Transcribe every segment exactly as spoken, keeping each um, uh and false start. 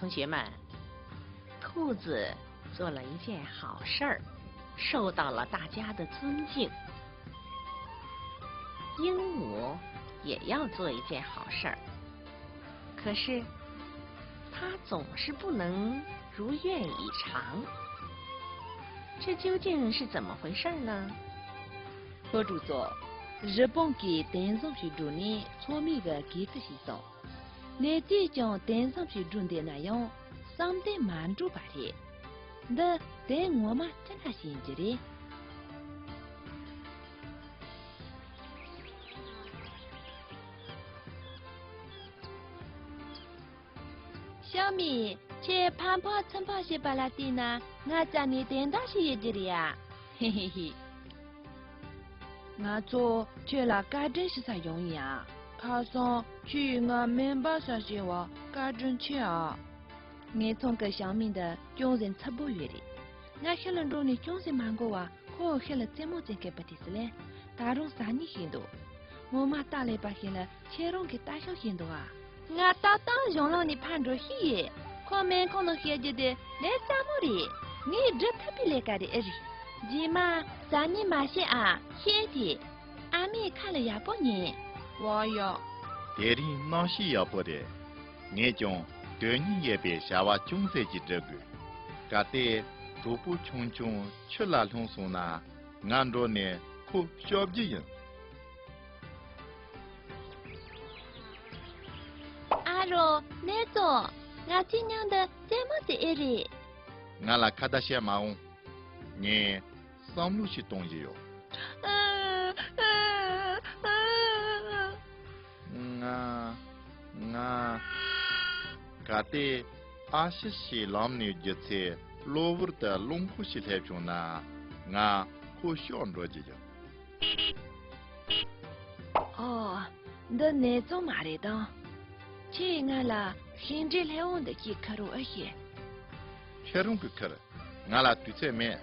同学们，兔子做了一件好事儿，受到了大家的尊敬。鹦鹉也要做一件好事儿，可是它总是不能如愿以偿，这究竟是怎么回事儿呢？ ལྷོ་ཕྲུག་ཚོ། རི་བོང་གིས་དེང་སང་ཞིག་བསྒྲུབས་ནས་ཚང་མས་གི་དགའ་གི་ཞིག་སོང་། ནས་ཅིས་ཀྱང་དེང་སང་ཞིག་བསྒྲུབས་འདི་ན་ཡང་བསམ་དོན་མ་འགྲུབ་པ་རེད། འདི་དོན་ངོ་མ་ཅི་འདྲ་ཞིག་ཡིན་རྒྱུ་རེད། ཤ་མི། ཁྱེད་ཕམ་ཕམ་ཚིམ་ཕམ་བྱེད་པ་ལ་བལྟས་ན་ང་རྩ་ནས་དེ་འདྲ་ཞིག་ཡོད་རྒྱུ་རེད་ཡ། ཧེ་ཧེ་ཧེ། ང་ཚོ་ཁྱོད་ལ་བཀའ་དྲིན་ཞུ་ས་ཡོང་ཡིན་ཡ། ཁ་སང་ཁྱོད་ཡིས་ང་སྨན་པ་ཟ་བྱས་བ་བཀའ་དྲིན་ཆེ་ཨ། ངེད་ཚང་གི་ཞང་མི་འདི་ཅུང་ཟད་འཚུབ་པོ་ཡོད་རེད། ང་ཤི་ལ་འགྲོ་ནས་ཅུང་ཟད་མ་འགོར་བ་ཁོ་ཤི་ལ་རྩེད་མོ་རྩེ་མཁན་པ་དེ་སུ་ལས་ད་རུང་ཟ་ནི་ཤེས་འདུག་ངོ་མ་རྟ་ལས་པ་ཤེས་ལ་ཁྱེད་རང་གི་ལྟ་ཞོག་ཤེས་འདུག་ཨ། ང་ཏག་ཏག་གཞུང་ལམ་ནས་ཕར་འགྲོ་ཤེས་ཡོད། ཁོ་སྨན་ཁང་ནང་སྐྱེལ་རྒྱུ་དེ་ལས་སླ་མོ་རེད། ངས་སྒྲུབ་ཐུབ་པའི་ལས་ཀ་རེད་ཨེ་རེད། རྗེས་མ་ཟ་ནི་མ་བྱེད་ཨ་ཤེས་ཏེ། ཨ་མའི་ཁ་ལ་ཡག་པོ་ཉན། ཝ་ཡ། དེ་རིང་གནམ་གཤིས་ཡག་པོ་རེད། ངས་ཀྱང་དོན་སྙིང་ཡོད་པའི་བྱ་བ་ཅུང་ཟད་ཅིག་སྒྲུབ་དགོས། གལ་ཏེ་གྲོགས་པོ་ཆུང་ཆུང་ཆུ་ལ་ལྷུང་སོང་ན་ང་འགྲོ་ནས་ཁོ་སྐྱོབ་རྒྱུ་ཡིན། ཨ་རོ་ནེ་ཙོ། ང་ཚོའི་མཉམ་དུ་རྩེད་མོ་རྩེ་ཨེ་རེད། ང་ལ་ཁ་བརྡ་བཤད་མ་འོང་། ངས་བསམ་བློ་ཞིག་གཏོང་གི་ཡོད། ང་། ང་། གལ་ཏེ་ཨ་ཕྱི་ཞིག་ལམ་ནས་རྒྱུ་ཚེ་གློ་བུར་དུ་རླུང་ཁུག་ཞིག་སླེབས་བྱུང་ན་ང་ཁོ་ཤོག་འགྲོ་རྒྱུ་ཡིན། ཨོ། འདི་ནེ་ཙོ་མ་རེད་དམ། ཁྱེད་ང་ལ་ཤིང་འབྲས་ལྷེ་བོ་འདི་གཅིག་ཁུར་རོགས་ཨེ་ཤེས། ཁྱེད་རང་གིས་ཁུར། ང་ལ་དུས་ཚོད་མེད།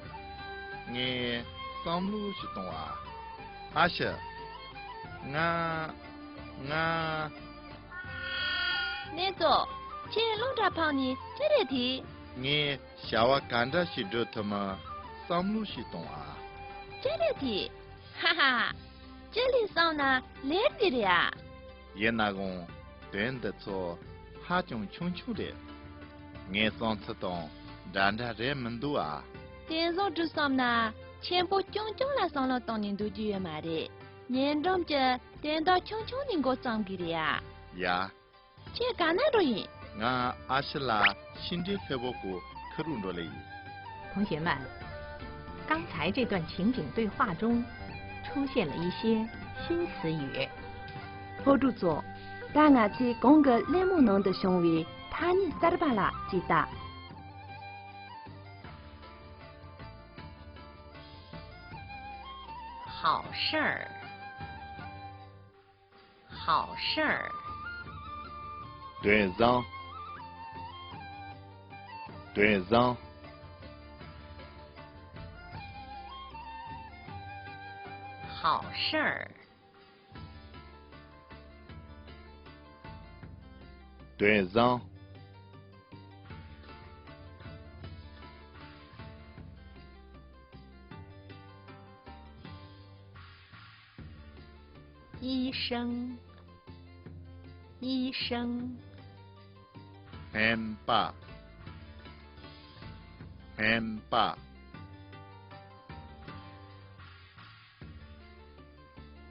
ངས་བསམ་བློ་ཞིག་གཏོང་བ། ཨ་ཤི། ང་། ང་། ནེ་ཙོ། ཁྱེད་རླུང་སྒྲ་འཕངས་ནས་ཅི་རེད་དེ། ངས་བྱ་བ་ག་འདྲ་ཞིག་སྒྲུབ་ཐུབ་མིན་བསམ་བློ་ཞིག་གཏོང་བ། ཅི་རེད་དེ། ཧ་ཧ། ཅི་ལས་བསམ་ན་ལེགས་ཀྱི་རེད་ཨ། ཡིན་ནའང་དོན་འདི་ཚོ་ཧ་ཅང་ཆུང་ཆུང་རེད། ངའི་བསམ་ཚུལ་དང་འདྲ་འདྲ་རེད་མི་འདུག་ཨ། དེང་སང་འགྲོ་བསམ་ན་ཆེན་པོ་རྐྱང་རྐྱང་ལ་བསམ་བློ་བཏང་ནས་འདུག་རྒྱུ་ཡོད་མ་རེད། ཉེ་འགྲམ་གྱི་དོན་དག་ཆུང་ཆུང་ནས་འགོ་བརྩམ་དགོས་རེད་ཨ། ཡ། ཁྱེད་ག་ན་འགྲོ་ཡིན། ང་ཨ་ཕྱི་ལ་ཤིང་འབྲས་ལྷེ་བོ་གོ་ཁུ་རུ་འགྲོ་ལེ་ཡིན། 同学们，刚才这段情景对话中出现了一些新词语。 ལྷོ་ཕྲུག་ཚོ། ད་ང་ཚོས་གོང་གི་གླེང་མོལ་ནང་དུ་བྱུང་བའི་ཐ་སྙད་གསར་པ་ལ་ཅིག་ལྟ། 好事儿。 好事儿。 དོན་བཟང་། དོན་བཟང་། 好事儿。 དོན་བཟང་། 医生。 医生。 སྨན་པ། སྨན་པ།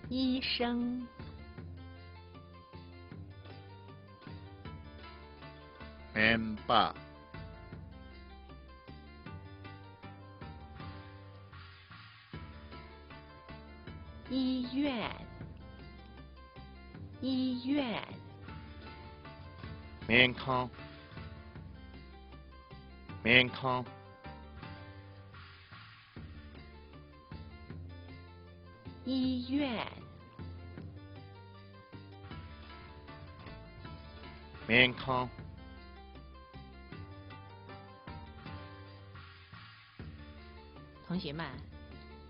医生。 སྨན་པ། 医院。 医院。 སྨན་ཁང་། སྨན་ཁང་། 医院。 སྨན་ཁང་། 同学们，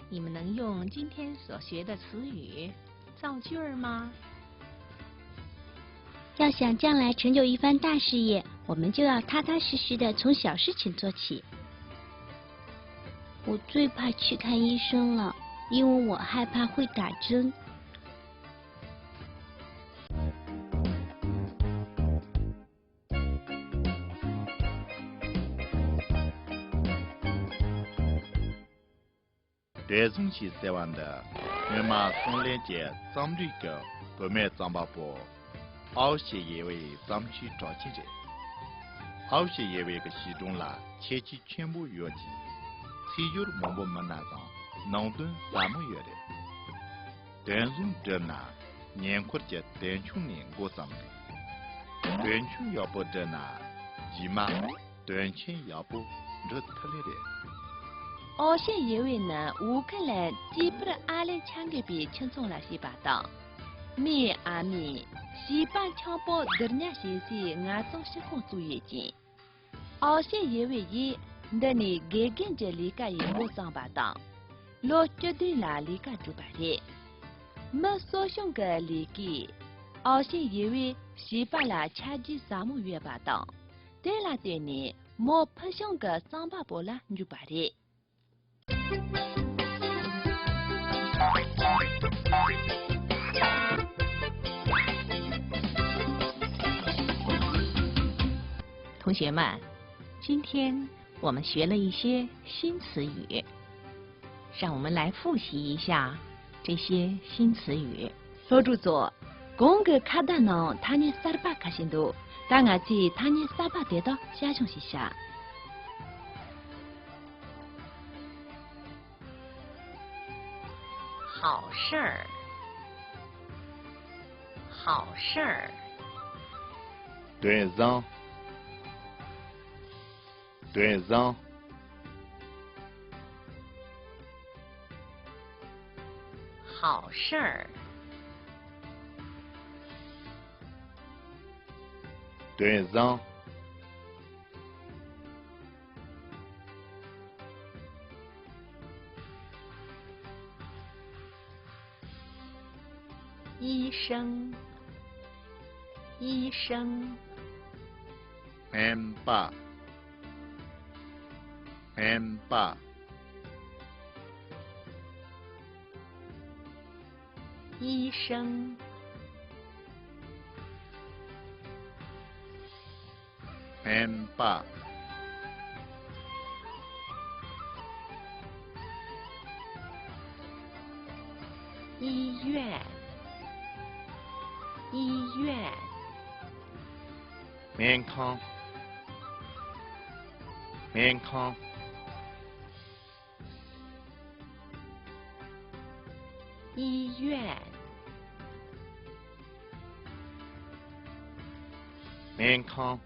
你们能用今天所学的词语造句儿吗？ 要想将来成就一番大事业，我们就要踏踏实实地从小事情做起。我最怕去看医生了，因为我害怕会打针。 འབྲས་བཟང་ཞེས་ཟེར་བ་འདི་སྔོན་མ་སང་ལན་གྱི་རྩོམ་རིག་གི་བུད་མེད་རྩོམ་པ་པོ་ཨའོ་ཞེ་ཡེ་བའི་རྩོམ་ཆོས་གྲགས་ཅན་རེད། ཨའོ་ཞེ་ཡེ་བའི་གི་བྱིས་སྒྲུང་ལ་ཁྱད་ཆོས་ཆེན་པོ་ཡོད་ཅིང་ཚིག་སྦྱོར་མང་པོ་མིན་ན་ཡང་ནང་དོན་ཟབ་མོ་ཡོད་རེད། དོན་བཟང་བསྒྲུབ་ན་ཉེ་འཁོར་གྱི་དོན་ཆུང་ནས་འགོ་བརྩམས་ཏེ། དོན་ཆུང་ཡག་པོ་བསྒྲུབ་ན་རྗེས་མ་དོན་ཆེན་ཡག་པོ་འགྲུབ་ཐུབ་ལེ་རེད། ཨའོ་ཞེ་ཡེ་བའི་ནི་ཝུ་ཁུན་ལན་ཅིའི་ཕུར་ཨ་ལན་ཆ་འགོས་པའི་ཁྱིམ་ཚང་ལ་སྐྱེས་པ་དང་། མིའི་ཨ་མས་བྱིས་པ་འཁྱམ་པོ་བསྡུར་ཉར་བྱེད་སའི་ངལ་རྩོལ་ཤོག་ཁག་བཙུགས་ཡོད་ཅིང་། ཨའོ་ཞེ་ཡེ་བེ་ཡིས་འདི་ནས་དགེ་རྒན་གྱི་ལས་ཀ་ཡི་འགོ་བརྩམས་པ་དང་། ལོ་བཅུ་བདུན་ལ་ལས་ཀ་བསྒྲུབས་པ་རེད། མི་གསོ་སྐྱོང་གི་ལས་ཀས་ཨའོ་ཞེ་ཡེ་བེ་བྱིས་པ་ལ་ཆ་རྒྱུས་ཟབ་མོ་ཡོད་པ་དང་། དེ་ལ་བརྟེན་ནས་མོ་ཕུལ་བྱུང་གི་རྩོམ་པ་པོ་ལ་འགྱུར་བ་རེད། 同学们，今天我们学了一些新词语，让我们来复习一下这些新词语。སློབ་ཕྲུག་ཚོ། གོང་གི་ཁ་བརྡ་ནང་ཐ་སྙད་གསར་པ་ཁ་ཤས་འདུག་ད་ང་ཚོས་ཐ་སྙད་གསར་པ་དེ་དག་དཔྱད་ཞིབ་བྱེད་བྱ། 好事儿，好事儿。 དོན་བཟང་། 对上。好事儿。对上。 医生，医生。སྨན་པ། སྨན་པ། 医生。 སྨན་པ། 医院，医院。 སྨན་ཁང་། སྨན་ཁང་། 医院。 སྨན་ཁང་།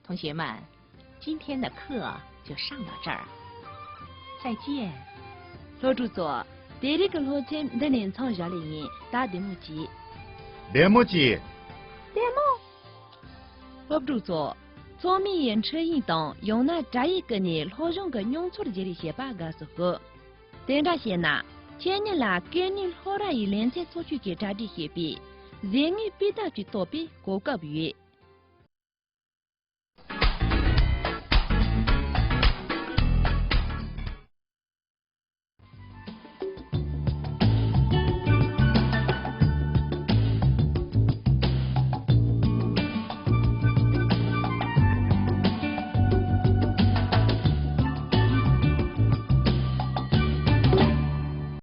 同学们，今天的课就上到这儿，再见。 སློབ་ཕྲུག་ཚོ། དེ་རིང་གི་སློབ་ཚན་འདི་ནས་མཚམས་བཞག་ལེ་ཡིན། ད་བདེ་མོ་བྱོས། བདེ་མོ་བྱོས། བདེ་མོ། སློབ་ཕྲུག་ཚོ། ཚོགས་མི་ཡི་འཕྲིན་ཡིག་དང་ཡང་ན་དྲ་ཡིག་བརྒྱུད་ནས་སློབ་སྦྱོང་གི་མྱོང་ཚོར་བརྗེ་རེས་བྱེད་པ་དགའ་བསུ་ཞུ། དེ་འདྲ་བྱས་ན། ཁྱེད་ཉིད་ལ་སྐད་གཉིས་སློབ་གྲྭ་ཡི་ལེ་ཚན་ཚོགས་ཆུང་གིས་གྲ་སྒྲིག་བྱས་པའི་གཟེངས་དངུལ་སྤུས་དག་ཅིག་ཐོབ་པའི་གོ་སྐབས་ཡོད།